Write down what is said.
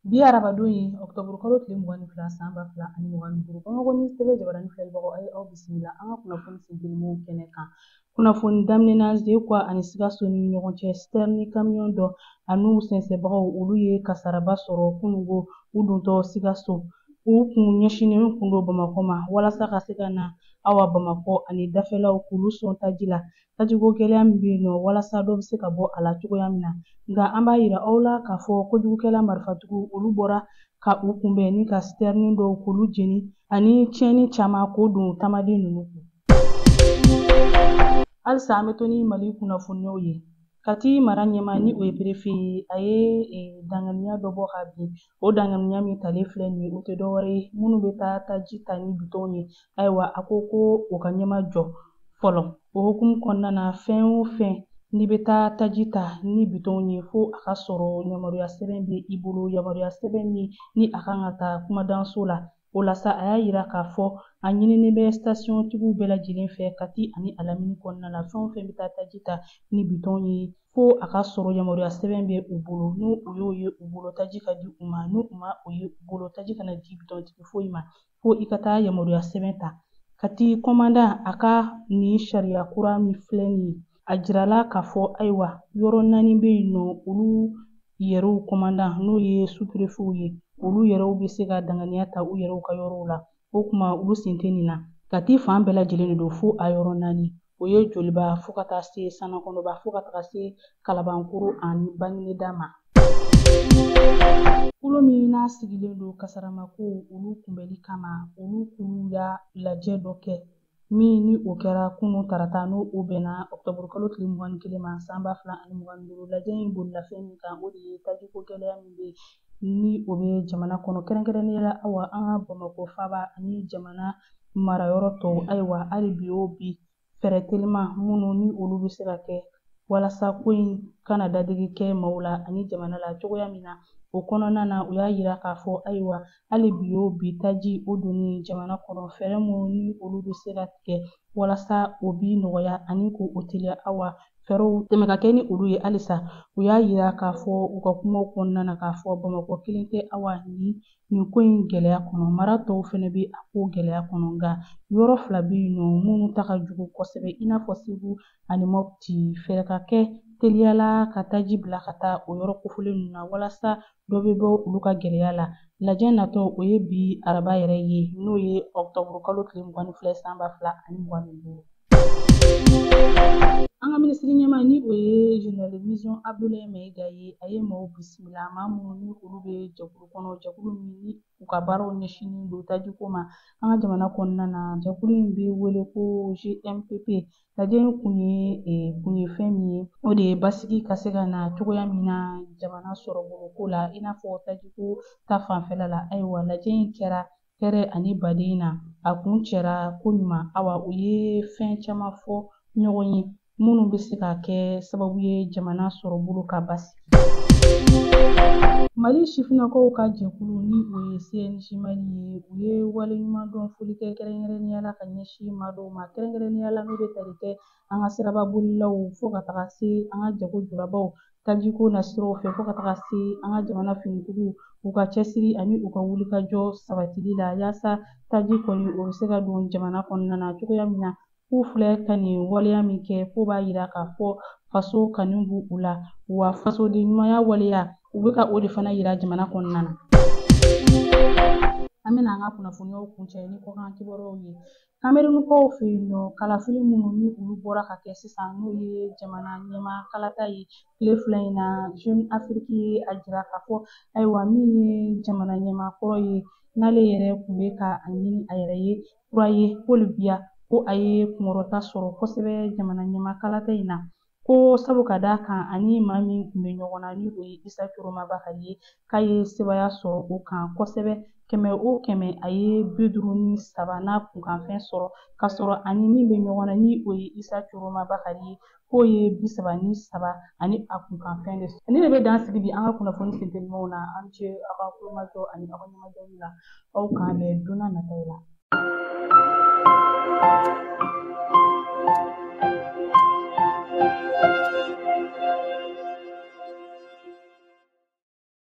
Bi arabadon ye ɔkutɔburu kalo tile 22 san 2025. Bamakɔ News TV jabaranin filɛlibagaw, a ye aw bisimila an ka kunnafoni sentelimaw kɛnɛ kan. Kunnafoni daminɛ na, Zekwa ani Sikaso ni ɲɔgɔn cɛ, sitɛrini kamiyɔn dɔ an'u sɛnsɛnbagaw, olu ye kasaraba sɔrɔ kunungo u dontɔ Sikaso. U kun ɲɛsinnen kun don Bamakɔ ma walasa ka se ka na awa Bamakɔ ani dafɛlaw k'olu sɔn taji la. Tajiko gɛlɛya min bɛ yen nɔ, walasa dɔ bɛ se ka bɔ a la cogoya min na. Nka an b'a yira aw la k'a fɔ kojugukɛla marifatigiw, olu bɔra ka u kunbɛn ni ka sitɛrini dɔw k'olu jeni ani tiɲɛni caman k'o don tamaden ninnu kun. Halisa an bɛ to ni Mali kunnafoniyaw ye. Kati mara ɲɛmaa, ni o ye perefe ye, a ye danganiya dɔ bɔ ka bin. O danganiya min talen filɛ nin ye, o tɛ dɔwɛrɛ ye minnu bɛ taa taji ta ni bitɔnw ye. Ayiwa, a ko ko o ka ɲɛma jɔ fɔlɔ. O hukumu kɔnɔna na, fɛn o fɛn n'i bɛ taa taji ta ni bitɔnw ye, fo a ka sɔrɔ yamaruya sɛbɛn bɛ i bolo, yamaruya sɛbɛn min ni a kan ka taa kumadanso la. O la sa, a y'a yira k'a fɔ a ɲininen bɛ sitasiɔntigiw bɛɛ lajɛlen fɛ Kati ani a lamini kɔnɔna la, fɛn o fɛn bɛ taa taji ta ni bitɔn ye, fo a ka sɔrɔ yamaruya sɛbɛn bɛ u bolo. N'u u y'o ye u bolo, taji ka di u ma. N'u u ma o ye u bolo, taji kana di bitɔntigi foyi ma, fo i ka taa yamaruya sɛbɛn ta. Kati kɔmandan, a ka nin sariya kura min filɛ nin ye, a jirala k'a fɔ ayiwa yɔrɔ 4 bɛ yen nɔ, olu yɛrɛw kɔmandan, n'o ye superefew ye, olu yɛrɛw bɛ se ka danganiya ta u yɛrɛw ka yɔrɔw la. O kuma olu sen tɛ nin na. Kati fan bɛɛ lajɛlen de don fo a yɔrɔ 4, o ye Joliba fo ka taa se Sanakɔnɔba fo ka taga se Kalabankoro ani Bagineda ma. Kulu min n'a sigilen don kasaramakow olu kunbɛli kama, olu kulu y'a lajɛ dɔ kɛ min ni o kɛra kunun tarata, n'o o bɛnna ɔkutɔburu kalo tile 21 ma san 2025. Lajɛ in bolila fɛn min kan, o de ye tajiko gɛlɛya min bɛ ni o bɛ jamana kɔnɔ, kɛrɛnkɛrɛnnenya la awa an ka Bamakɔ faaba ani jamana marayɔrɔ tɔw. Ayiwa, hali bi o bi fɛɛrɛ teliman minnu ni olu bɛ se ka kɛ walasa ko in kana dadigi kɛ maaw la ani jamana la cogoya min na. O kɔnɔna na, u y'a yira k'a fɔ ayiwa hali bi o bi taji o donni jamana kɔnɔ, fɛɛrɛ minnu ni olu bɛ se ka tigɛ walasa o bi nɔgɔya ani k'o teliya, awa fɛɛrɛw tɛmɛ ka kɛ ni olu ye halisa. U y'a yira k'a fɔ u ka kumaw kɔnɔna na k'a fɔ Bamakɔ kelen tɛ awa nin ko in gɛlɛya kɔnɔ, mara tɔw fɛnɛ bɛ a ko gɛlɛya kɔnɔ. Nka yɔrɔ 2 bɛ yen nɔ minnu ta ka jugu kosɛbɛ, i n'a fɔ Segu ani Mopti. Fɛɛrɛ ka kɛ teliyala ka taji bila ka taa o yɔrɔ kofɔlen ninnu na walasa dɔ bɛ bɔ olu ka gɛlɛya la. Lajɛ natɔ, o ye bi araba yɛrɛ ye, n'o ye ɔkutɔburu kalo tile 22 san 2025. An ka minisiri ɲɛmaa, ni o ye général de division Abdoulaye Maïga ye, a ye maaw bisimila, maa minnu ni olu bɛ jɛkulu kɔnɔ, jɛkulu min ni u ka baaraw ɲɛsinnen don tajiko ma an ka jamana kɔnɔna na. Jɛkulu in bɛ wele ko GMPP. Lajɛ in kun ye fɛn min ye, o de ye basigi ka se ka na cogoya min na jamana sɔrɔboloko la, i n'a fɔ tajiko ta fanfɛla la. Ayiwa, lajɛ in kɛra hɛrɛ ani baden na, a kun cɛra ko ɲuman. Awa, u ye fɛn caman fɔ ɲɔgɔn ye minnu bɛ se ka kɛ sababu ye jamana sɔrɔbolo ka basigi. Mali sifinnakaw ka jɛkulu, ni o ye CNJ Mali ye, u ye waleɲumandɔn foli kɛ kɛrɛnkɛrɛnnenya la ka ɲɛsin maa dɔw ma, kɛrɛnkɛrɛnnenya la n'o bɛ tali kɛ an ka sirababolilaw fo ka taga se an ka jago julabaw tajiko nasiraw fɛ, fo ka taga se an ka jamana finitigiw, u ka cɛsiri ani u ka wulikajɔ sabatili la yaasa taji kɔni o bɛ se ka don jamana kɔnɔna na cogoya min na. K'u filɛ ka nin waleya min kɛ, k'o b'a yira k'a fɔ faso kanu b'u u la, wa fasoden ɲumanya waleya u bɛ ka o de fana yira jamana kɔnɔna na. An bɛna an ka kunnafoniyaw kuncɛ ni kɔkan kibaruyaw ye. Kamerunkaw fɛ yen nɔ, kalafili minnu ni olu bɔra ka kɛ sisan, n'o ye jamana ɲɛmaa kalata ye tile 2 in na, Jeune Afrique ye a jira k'a fɔ ayiwa min ye jamana ɲɛmaa kɔrɔ ye, n'ale yɛrɛ tun bɛ ka a ɲini a yɛrɛ ye kura ye, Paul Biya, ko a ye kunkɔrɔta sɔrɔ kosɛbɛ jamana ɲɛmaa kalata in na. Ko sabu ka d'a kan ani maa min tun bɛ ɲɔgɔn na, ni o ye Isa Tchiroma Bakary ye, k'a ye sebaaya sɔrɔ o kan kosɛbɛ. 100 o 100, a ye 53 n'a kunkanfɛn sɔrɔ, k'a sɔrɔ ani min bɛ ɲɔgɔn na, ni o ye Isa Tchiroma Bakary ye, k'o ye 33 ani a kunkanfɛn de sɔrɔ. Nin de bɛ dan sigi bi an ka kunnafoni sentelimaw na. An ce aw ka kulomajɔ ani aw ka ɲɛmajɔli la. Aw k'an bɛn don n'a nataw la.